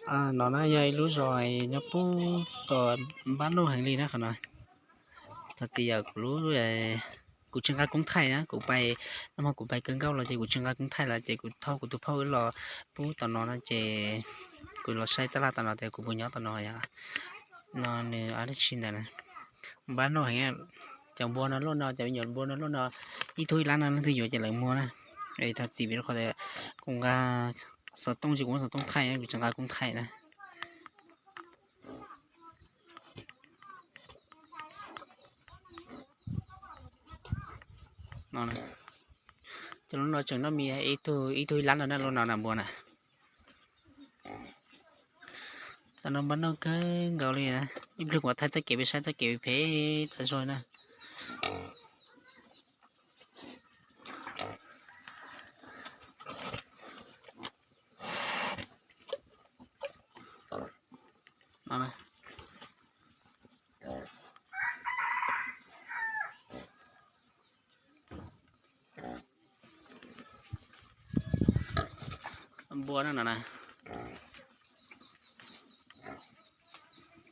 No na yog ib lub zos nyob pub tom npab nuj heev li na qhov no. Thov txim yog kuv lub, kuv tsis nqa koob thaij na, kuv pais, nag hmo kuv pais kawg nkaus los ces kuv tsis nqa koob thaij lawm ces kuv thauj kuv tus phauj wb los pub tom no no ces kuv los saib tab laj tom no tias kuv puas nyob tom no yom. No nws dab tsi ntawd na. Npab nuj heev, cov npua no luaj no, cov me nyuam npua no luaj no, ib tug ib lab no leej twg yuav ces lawv muag na. Thov txim vim rau qhov tias kuv nqa xov tooj tsis, kuv muab xov tooj thaij, kuv tsis nqa koob thaij na. Cov lub no tseem noj mis ib tug ib lab no na, lub no na npua na. Tam no npab nuj kawg nkaus li na. Ib pliag kuv thaij txoj kev peb saib, txoj kev phem tas zog na. Npua no na.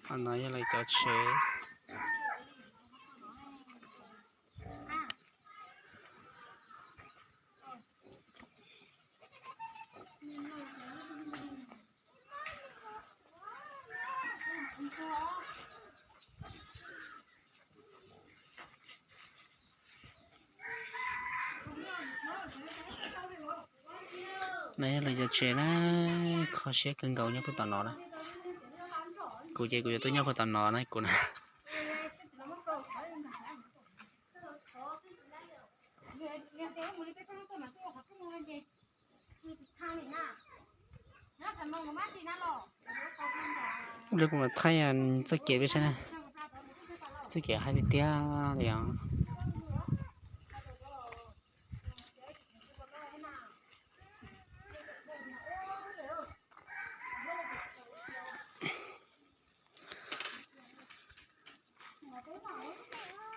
Qhov no yog lawv cov tsev. No yog lawv cov tsev na, kho siab kawg nkaus nyob puag tom no na. Kuv ces kuv yuav tuaj nyob puag tom no na kuv na. Ib pliag kuv mam thaij txoj kev peb saib na. Txoj kev hais tiag tiag li os.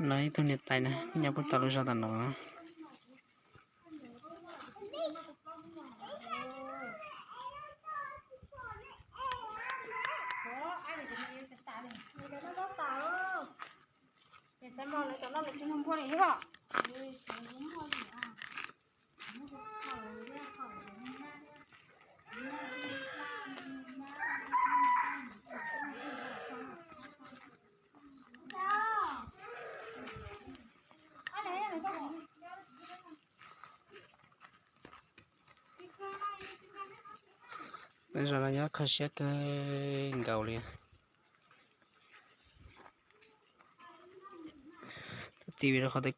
No ib tug niam tais na, nyob puag tom lub zos tom no. Lub zos no nyob kho siab kawg nkaus li. Thov txim vim rau qhov tias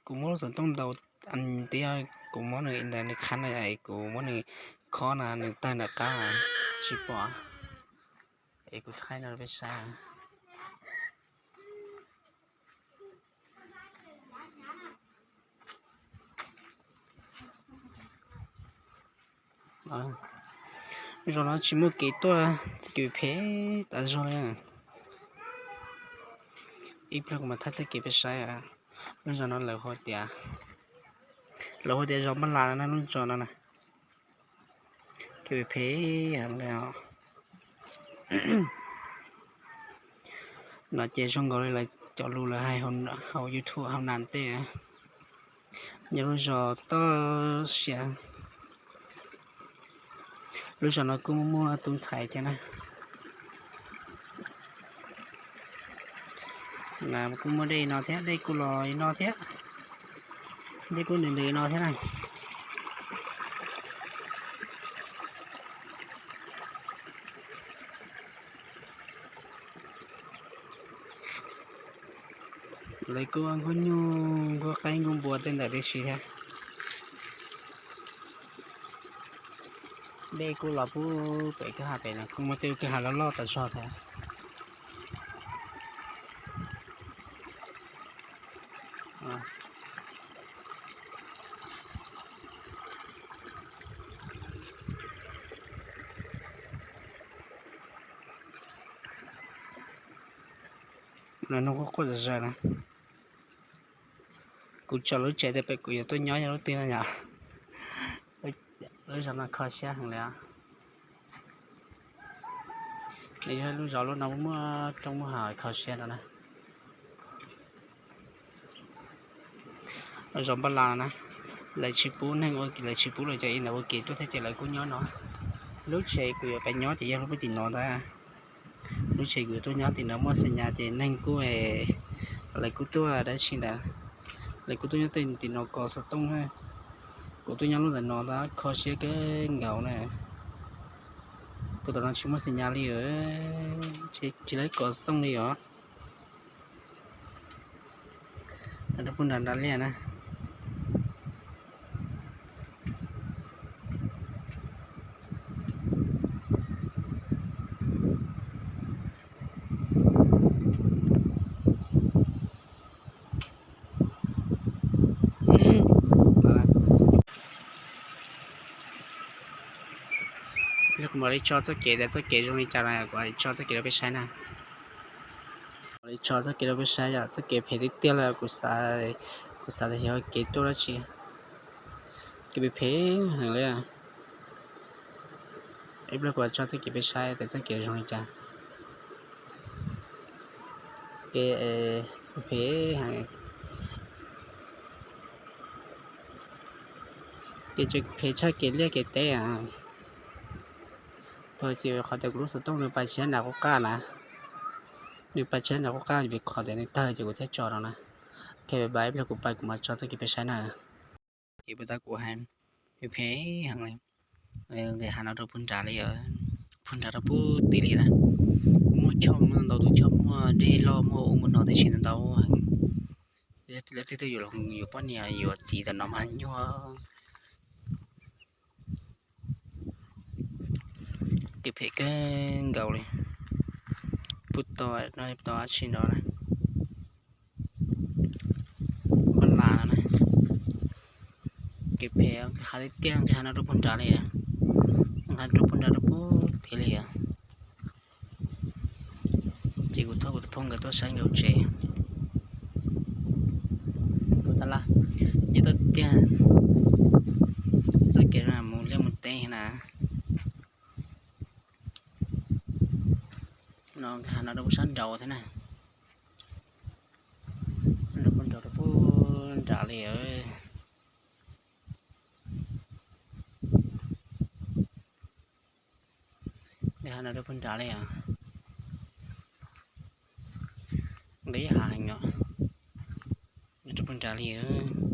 kuv muab lub xov tooj ntaus, tias kuv muab nws ntawd nws qhab na, kuv muab nws khob na nws tawg nram qab tsis pom. Es kuv thaij no rau peb saib. Zos no tsis muaj kev tuaj, txoj kev phem tas zog li. Ib pliag kuv mam thaij txoj kev peb saib. Lub zos no lawv hu tias, lawv hu tias zos Npaj Las no na, lub zos no na. Kev phem heev li os. No ces zoo nkaus li lawv cov lus lawv hais hauv YouTube hauv nas tej. Nyob lub zos toj siab. Lub zos no kuj muaj tub ntxhais thiab na. Kuj muaj dej no thiab, dej kuj los no thiab. Dej kuj nws nws no thiab na. Lawv kuj ua nkuaj nyuj nkuaj qaib nkuaj npua tej ntawm tib si thiab. Dej kuj los pub pem kwj ha pem no, kuj muaj tej kwj ha loj loj tas zog thiab. Lub no quaj quaj zom zaws na. Kuv tso lub tsev tias pem kuv yuav tuaj nyob yog lub twg no yom. Lub zos no kho siab heev li os. Yog lub zos lub no muaj rooj muaj hav kho siab no na. Zos Npaj Las na, lawv tsis pub neeg ua, lawv tsis pub lawv cov ib ntawd ua ke tuaj thiab ces lawv kuj nyob no. Lub tsev kuv yuav pais nyob ces yog lub pem tim no ntag. Lub tsev kuv yuav tuaj nyob tim no muaj xab nyas ces neeg kuj, lawv kuj tuaj dab tsi ntawd, lawv kuj tuaj nyob tim no kos xov tooj. Kuv tuaj nyob lub ntawm no tab kho siab kawg nkaus na. Kuv tam no tsis muaj xab nyas li, tsis lab kos xov tooj li os. Rau puag nram nram liaj na. Kuv mam li tso txoj kev tias txoj kev zoo li cas no kuv mam li tso txoj kev rau peb saib na. Mam li tso txoj kev rau peb saib yom, txoj kev phem tiag tiag li kuv xav, kuv xav tias xyov kev tuaj dab tsi. Kev phem phem heev li. Ib pliag kuv tso txoj kev peb saib tias txoj kev zoo li cas. Kev phem heev. Kev tseem phem tshaj kev liaj kev teb. Thaum xis qhov tias kuv lub xov tooj nws pais tsheb nram qub qab na, nws pais tsheb nram qub qab vim qhov tias nws tawg ces kuv thiaj tso no na. Ok, bye bye, ib pliag kuv pais kuv mam tso txoj kev peb saib na. Kev puag ta kuv hais, phem phem heev li. Nqis hav no rau puag nrad li os, puag nrad rau puag tid li na. Muaj choj, muaj ntau tus choj, muaj dej loj, muaj ub muaj no tib si ntau heev. Leej twg tuaj yuav, yuav poj niam yuav txiv tam no mas nyuaj. Kev phem kawg nkaus li. Puag ta no, puag ta dab tsi no na. Npaj Las no na. Kev phem, nqis hav tiag tiag, nqis hav no rau puag nrad li, nqis hav rau puag nrad rau puag tid li os. Ces kuv thauj kuv tus phooj nkawd tuaj saib nkawd lub tsev. Kuv tab laj, ces tau tiag, txoj kev mus liaj mus teb na. No nqis hav no rau puag sab nraud thiab na. Rau puag nraud rau puag nrad li. Nqis hav no rau puag nrad li os. Nqis hav heev os. Rau puag nrad li os.